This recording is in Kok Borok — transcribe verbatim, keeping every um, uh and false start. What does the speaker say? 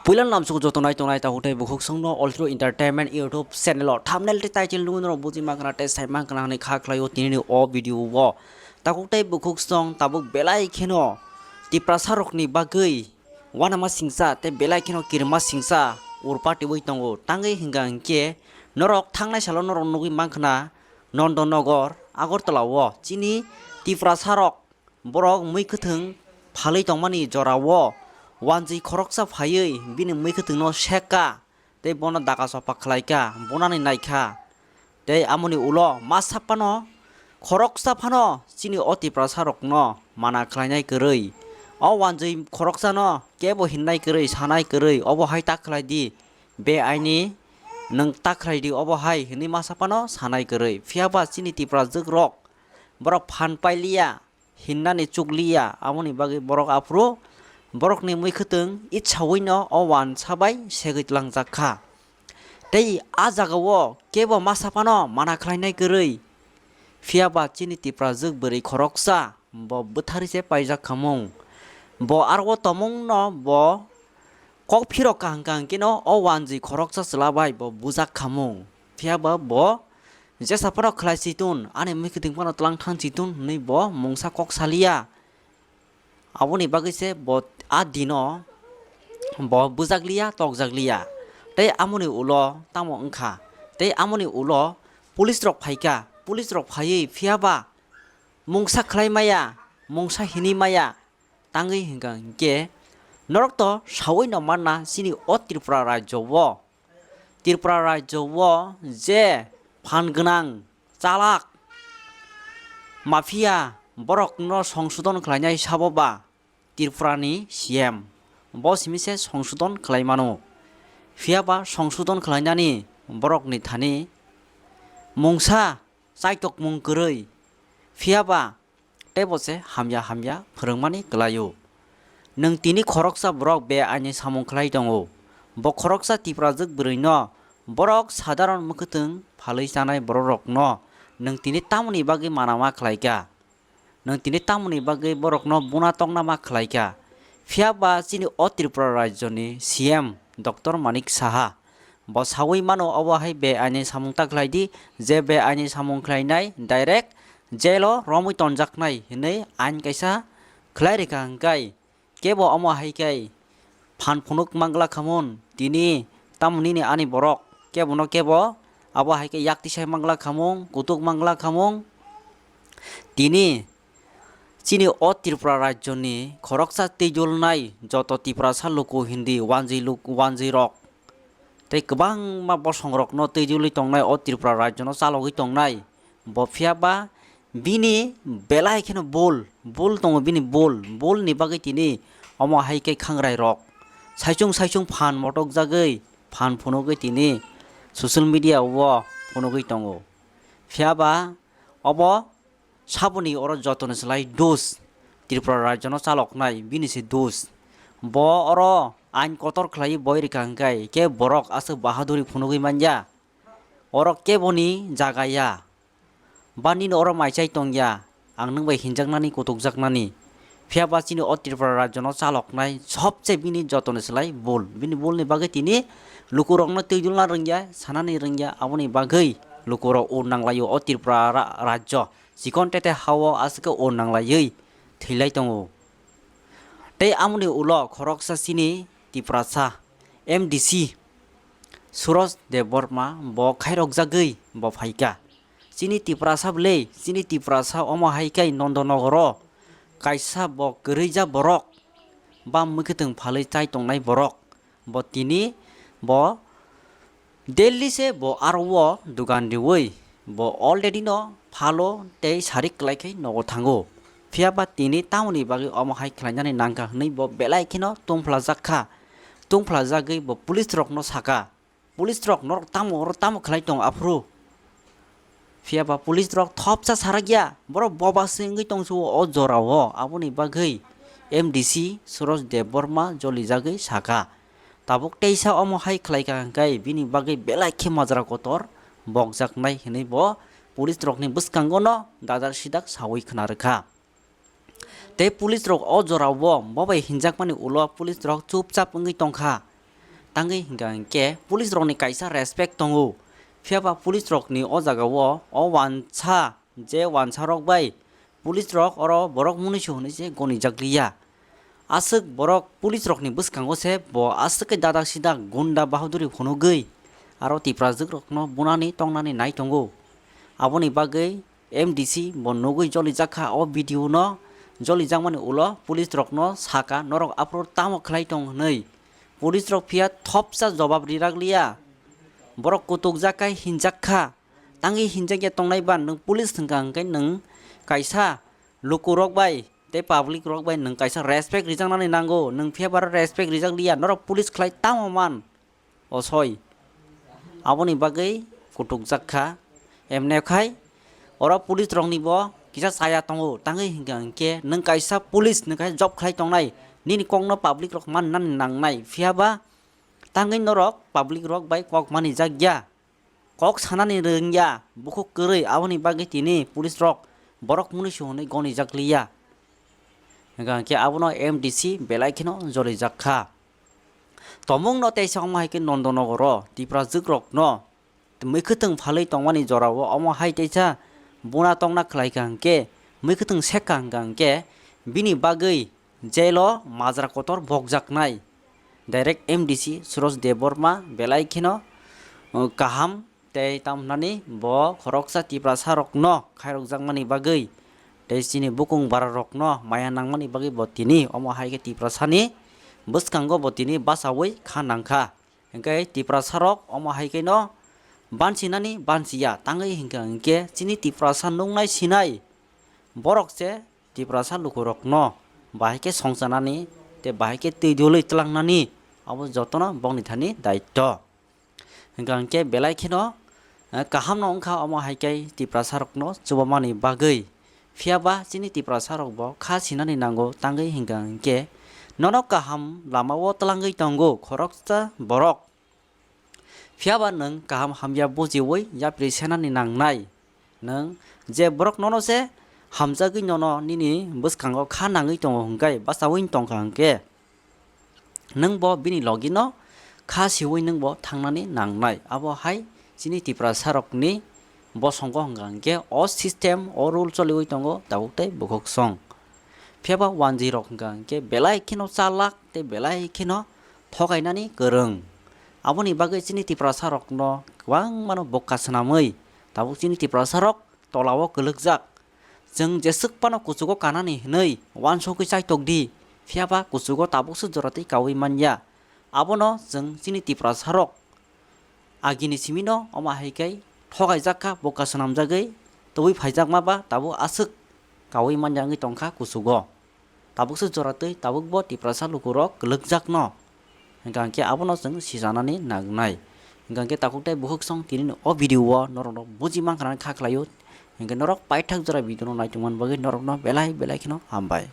Puila namsuk joto nai tongnai takhuk tei bukhuk songno Ultra Entertainment YouTube channel o thumbnail tei title nugwi norok buji mankha tei sai mankha hwnwi kha khlaio tinini o video o. Takhuk tei bukhuk song tabuk belai kheno Tiprasa rokni bagwi uanama singcha tei belai kheno kirima singcha urpatiwi tongo. Tangwi hwnkha hwnkhe norok thangnai salo norok nugwi mankha Nondonogor, Agartala o chini Tiprasa rok borok mui kwthwng phalwi tongmani jora o wanjwi khoroksa phaiwi bini mui kwthwngno sekka tei bono daga sopak khlaikha, bonani naikha. Tei amoni ulo masa phano khoroksa phano chini o Tiprasa rokno mana khlainai kwrwi. O wanjwi khoroksano kebo hinnai kwrwi, sanai kwrwi, obo hai ta khlai di, be aini nwng ta khlai di, obo hai hwnwi masa phano sanai kwrwi. Phiya ba chini Tiprajwk rok borok phan pailiya, hinnani chukliya, aboni bagwi borok aphuru borokni mui kwthwng itsawi no o wansa bai segwi tlangjak kha. Tei a jaga o kebo masa phano mana khlainai kwrwi. Phiya ba chini Tiprajwk bwrwi khoroksa bo bwthari se paijak khamung. Bo aro o tomung no bo kok phirok kaham kaham khe no o wanjwi khoroksa chwla bai bo bujak khamung. Phiya ba bo jesa phano khlai si tun, ani mui kwthwng phano tlang thang si tun hwnwi bo mungsa kok saliya. Aboni bagwi se bo a dino bo bujak liya, tokjak liya. Tei amoni ulo tamo wngkha? Tei amoni ulo police rok phaikha, police rok phaiwi phiya ba mungsa khlai maya, mungsa hini maya, tangwi hwnkha hwnkhe norok to sawi no manna chini o Tripura rajyo o. Tripura rajyo o je phan gwnang, chalak, mafia borokno songsodon khlainai sabo ba Tripurani C M. Bo simi se songsodon khlai mano. Phiya ba songsodon khlainani borokni thani mungsa chaitokmung kwrwi. Phiya ba teibo se hamya hamya phwrwngmani kwlaio. Nwng tini khoroksa borok be aini samung khlai tongo. Bo khoroksa Tiprajwk bwrwino borok sadharon mwkhwtwng phalwi chanai bororokno nwng tini tamoni bagwi manama khlaikha? Nwng tini tamoni bagwi borokno buna tokna ma khlaikha? Phiya ba chini o Tripura rajyoni C M Doctor Manik Saha bo sawi mano, obo hai be aini samung ta khlai di, je be aini samung khlainai direct jail o romwi tonjaknai hwnwi ain kaisa khlai rikha hwnkhe kebo omo hai khe phan phunuk mangla khamun tini tamoni ni ani borok kebo no kebo abo hai khe yak tisai mangla khamung, kutuk mangla khamung. Tini chini o Tripura rajyoni khoroksa twijulnai joto Tiprasa luku hindi wanjwi luk-, wanjwi rok tei kwbangma bosongrokno twijulwi tongnai o Tripura rajyono chalogwi tongnai. Bo phiya ba bini belai kheno bul, bul tongo bini bul, bulni bagwi tini omo hai khe khangrai rok saichung saichung phan motokjagwi phan phunugwi tini social media o phunugwi tongo. Phiya ba obo saboni oro jotoni slai dos Tripura rajyono chaloknai bini se dos. Bo oro ain kotor khlaiwi boi rikha hwnkhe khe borok aswk bahaduri phunugwi manya. Oro keboni jaga ya. Ba nini oro maichai tong ya, ang nwng bai hinjaknani, kutukjaknani. Phiya ba chini o Tripura rajyono chaloknai sobse bini jotoni slai bul. Bini bulni bagwi tini lukurokno twijulna rwngya, sanani rwngya, aboni bagwi lukurok ur nanglaio o Tripura ra-, rajyo. Chikon tete hao aswk ur nanglaiwi thwilai tongo. Tei amoni ulo khoroksa chini Tiprasa M D C Suraj Debbarma bo khairokjagwi bo phaikha. Chini Tiprasa bwle, chini Tiprasa omo hai khe Nondonogoro kaisa bo kwrwija borok, ba mwkhwtwng phalwi chai tongnai borok. Bo tini bo Delhi se bo aro o dugan riwi bo already no phalo tei sarik kwlai khe nogo thango. Phiya ba tini tamoni bagwi omo hai khlainani nangkha hwnwi bo belai kheno tungphlajak kha. Tungphlajagwi bo police rokno saka, "Police rok, norok tamo oro tamo khlai tong aphuru? Phiya ba police rok thopsa sarakya, borok boba se wngwi tongsu o jorao. Aboni bagwi M D C Suraj Debbarma jolijagwi saka, tabuk teisa omo hai khlaika hwnkhe bini bagwi belai khe majra kotor bokjaknai hwnwi bo police rokni bwskango no dajak sidak sawi khna rwkha. Tei police rok o jorao bo bai hinjakmani ulo police rok chupchap wngwi tongkha. Tangwi hingka hinkhe police rokni kaisa respect tongo. Phiya ba police rokni o jagao o wansa je wansa rok bai police rok oro borok munisu hwnwi se gonijakliya. Aswk borok police rokni bwskango se bo aswk khe dadak sidak gunda bahuduri phunugwi aro Tiprajwk rokno bunani tongnani nai tongo. Aboni bagwi M D C bo nugwi jolijak kha o video no. Jolijakmani ulo police rokno saka, "Norok aphuru tamo khlai tong?" hwnwi. Police rok phiya thopsa jobab rirakliya. Borok kutukjak kha, hinjak kha. Tangwi hinjakya tongnai ba nwng police hwnkha hwnkhe nwng kaisa lukurok bai tei public rok bai nwng kaisa respect rijaknani nango. Nwng phiya ba respect rijakliya, norok police khlai tamo man? Osoi. Aboni bagwi kutukjak kha. Emne khai oro police rokni bo kisa chaya tongo. Tangwi hingka hinkhe nwng kaisa police, nwng kaisa job khlai tongnai, nini kokno public rok mannani nangnai. Phiya ba tangwi norok public rok bai kok manijak ya. Kok sanani rwngya, bukhuk kwrwi, aboni bagwi tini police rok borok munisu hwnwi gonijak liya. Hingka hinkhe abono M D C belai kheno jolijak kha. Tomungno teisa omo hai khe Nondonogoro Tiprajwk rokno mwkhwtwng phalwi tongmani jorao omo hai teisa buna tongna khlaikha hinkhe, mwkhwtwng sekha hingka hinkhe bini bagwi jailo majra kotor bokjaknai. Direct M D C Suraj Debbarma belai kheno, uh, kaham tei tamhnani bo khoroksa Tiprasa rokno khairokjakmani bagwi tei chini bukung bara rokno maya nangmani bagwi bo tini omo hai khe Tiprasani bwskango bo tini bachaui kha nangkha. Hinkhe Tiprasa rok omo hai khe no bansinani bansiya, tangwi hinkha hinkhe chini Tiprasa nungnai sinai borok se Tiprasa lukurokno bahai khe songchanani tei bahai khe twi dwlwi twlangnani abo jotono bokni thani daityo. Hingka hinkhe belai kheno, eh, kahamno wngkha omo hai khe Tiprasa rokno chubamani bagwi. Phiya ba chini Tiprasa rokbo kha sinani nango, tangwi hingka hinkhe nono kaham lamao twlangwi tongo khoroksa borok. Phiya ba nwng kaham hamya bujiui yapri senani nangnai. Nwng je borok nono se hamjagwi nono nini bwskango kha nangwi tongo hwnkhe, bachaui tongkha hwnkhe, nwng bo bini logi no kha siui nwng bo thangnani nangnai. Abo hai chini Tiprasa rokni bosongo hwnkha hinkhe o system, o rule choliui tongo tabuk tei bukhuk song. Phiya ba wanjwi rok hwnkha hinkhe belai kheno chalak tei belai kheno thogainani kwrwng. Aboni bagwi chini Tiprasa rokno kwbangmano bokha swnamwi tabuk chini Tiprasa rok tolao kwlwkjak. Chwng jeswk phano kuchugo kanani hwnwi uansukgwi chaitok di, phiya ba kuchugo tabukse jora twi kaui manya. Abono chwng chini Tiprasa rok agini simino omo hai khe thogaijak kha, bokha swnamjagwi tubui phaijakma ba tabuk aswk kaui manya wngwi tongkha kuchugo. Tabukse jora twi tabukbo Tiprasa lukurok kwlwkjakno. Hingka hinkhe abono chwng sijanani nangnai. Hingka hinkhe takhuk tei bukhuk song tinini o video o norokno buji mankha nani kha khlaio. Hinkhe norok paithak jora video no naitongmani bagwi norokno belai belai kheno hambai.